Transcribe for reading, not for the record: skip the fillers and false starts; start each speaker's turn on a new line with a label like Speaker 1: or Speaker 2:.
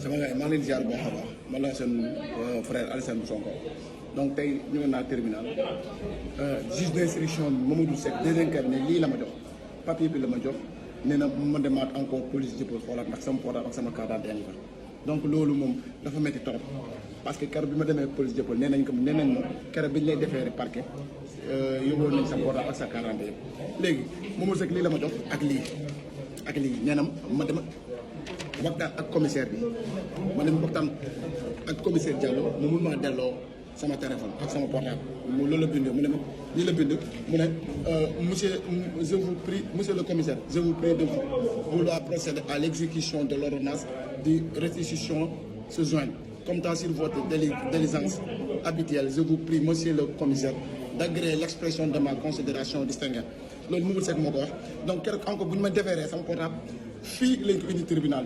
Speaker 1: sama gars yi maa ngi leen di ziar bu baax a baax man la seen frère Alassane Sonko donc tey ñu ngi naa tribunal juge d'instruction Mamadou Seck deuxième cabinet lii la ma jox papier bi la ma jox nee na ma demaat encore police jëppal xoolaat ndax sama portable ak sama carte d'identité donc loolu moom dafa métti trop parce que keroog bi ma demee police jëppal nee nañ ma keroog bi ñu lay defeere parquet yóbboon nañ sa portable ak sa carte d'identité yëpp léegi Mamadou Seck lii la ma jox ak lii nee na ma dem waxtaan ak commissaire bi ma dem waxtaan ak commissaire Diallo mu mun maa delloo sama téléphone ak sama portable mu loolu la bindee mu ne ma lii la bind mu ne monsieur je vous prie monsieur le commissaire je vous prie de vouloir procéder à l'exécution de l'ordonnance de restitution se joindre comptant sur votre diligence habituelle je vous prie monsieur le commissaire d'agréer l'expression de ma considération distinguée loolu Mamadou Seck moo ko wax donc keroog encore bu ñu ma déféré sama portable fii lañ ko indi tribunal